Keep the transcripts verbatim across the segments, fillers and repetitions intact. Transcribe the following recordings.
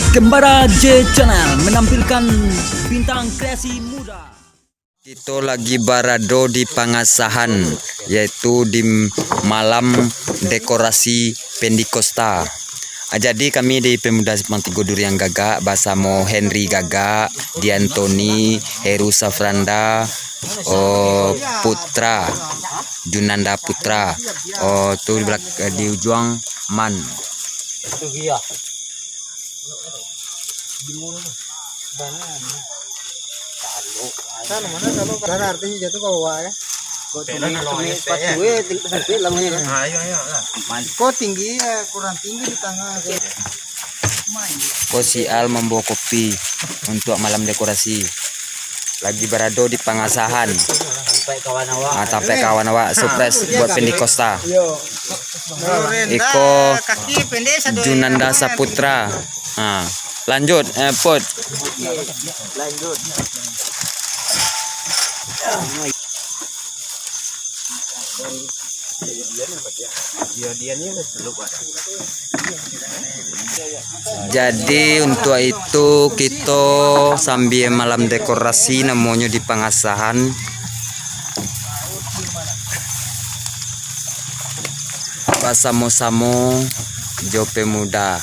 Kembara J Channel menampilkan bintang kreasi muda. Kito lagi barado di pangasahan, yaitu di malam dekorasi Pendikosta. Ah, jadi kami di Pemuda Simpang Tigo Durian Gagak basamo Henry Gagak, Diantoni, Heru Safranda, oh, Putra, Junanda Putra, oh, tu di belak-, di ujuang Man. Kan artinya jatuh ke bawah ya. Kok cumi, cumi sepatu ya, tinggi sampai lamanya kan. Kok tinggi ya, kurang tinggi di tangah. Ko si Al mambawa kopi untuak malam dekorasi. Lagi barado di pangasahan. Sampai kawan awak. Ah, sampai kawan awak, surprise buat Pendikosta. Iko Junanda Saputra. Ha, lanjut, eh, Put. Jadi, untuak itu, kito sambia malam dekorasi, namonyo di pangasahan, basamo-samo jo pemuda.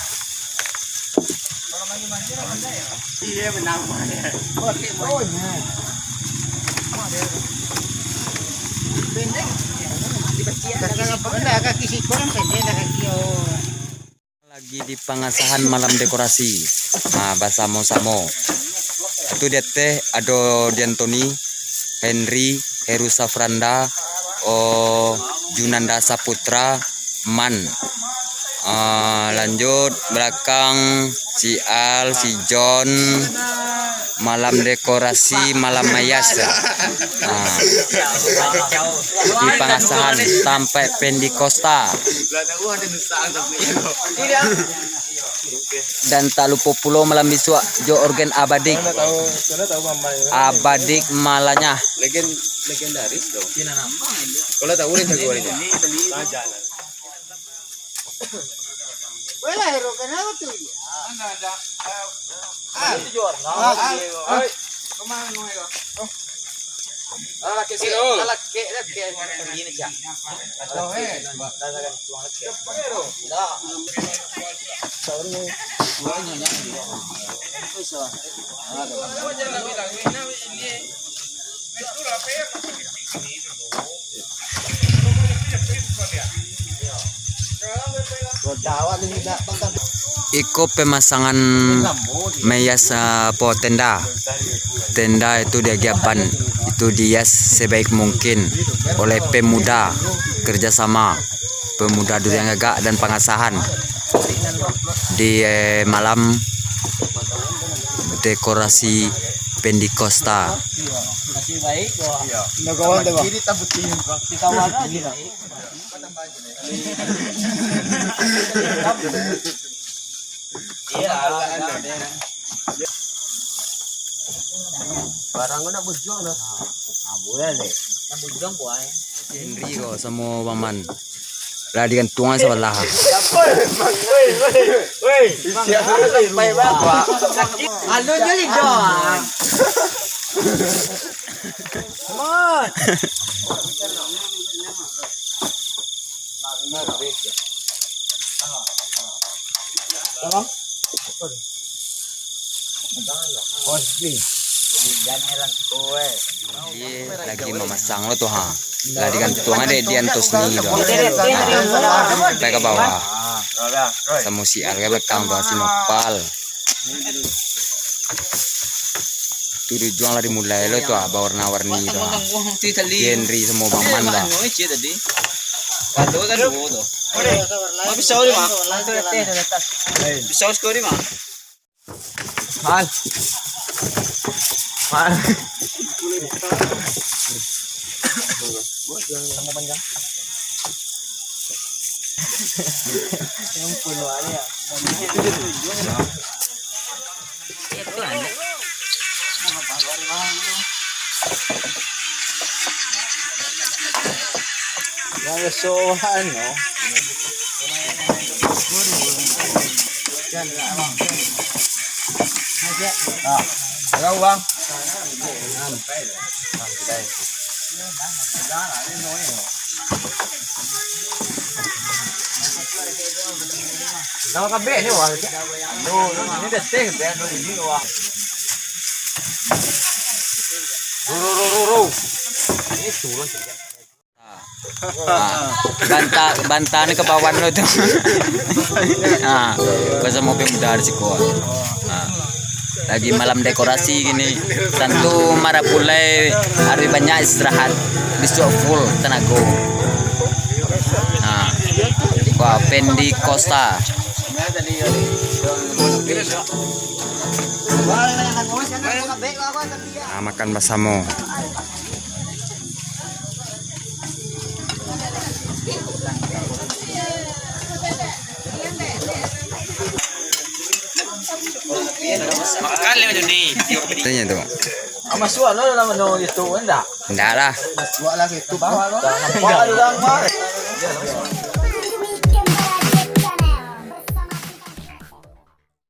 Lagi di pangasahan malam dekorasi. Nah, basamo-samo. Itu di ateh ado Diantoni, Henry, Heru Safranda, oh, Junanda Saputra, Man. Ah, lanjut belakang si Al, si John, malam dekorasi, malam mayas. Ah. Di pangasahan sampai Pendikosta. Dan tak lupo pulo malam bisuak jo organ Abadik. Abadik Malanyah. Legen-, legendaris tu. Kalau tahu dia jago dia. Boleh, Hero, kenapa tu? Ah, itu juara. Ah, ah. Kemana, Hero? Ah, laki sini. Ah, laki, laki. Begini, Cak. Iko pemasangan meyas, ah, apo, tenda. Tenda itu diagiah ban, itu dihias sebaik mungkin oleh pemuda kerjasama pemuda Durian Gagak dan Pangasahan di, eh, malam dekorasi Pendikosta. Masih baik, kok. Iya. Nggak kawan, Bang. Kita butuhin, Bang. Kita warna aja, Bang. Barang ko nak bujuang dah. Ah, boleh deh. Nak bujuang kuai. Henry ko samo Bang Man. Lah digantuang sabalah. Woi, woi, woi. Alun je lidah. Come on. Dia lagi mamasang lo tu, ha. Lah digantuang dek Diantos ni tu. Sampai ka bawah. Samo si Al ka belakang tu, si Nopal. Tu dijuang lah dimulai lo tu, ah, bawarna-warni tu, ah. Henry samo Bang Man tu, ah. Ado tadi tu. Mak pisau di ma? Pisau siko di ma? Mal. Mal. Yang penuh aja. Yang sowan, no. Nah, ada uang. Nama kabeh ni, wah. Tuh, ini dah teh, dah ini, wah. Ru, ru, ru, ru, ru. Ini turun saja. Ah, banta, banta ni ka bawah lo tu. Ah, basamo pemuda di siko. Ah, lagi malam dekorasi gini. Tantu marapulai, hari banyak istirahat. Besok full tenago. Ah, wah, Pendi Costa. Ah, makan basamo. Makan lima Juni. Tanya tu. Ah, masuk lah dalam menu itu, enggak? Enggak lah. Masuk lah situ, bawah lah. Enggak. Nampak ada orang, Bang.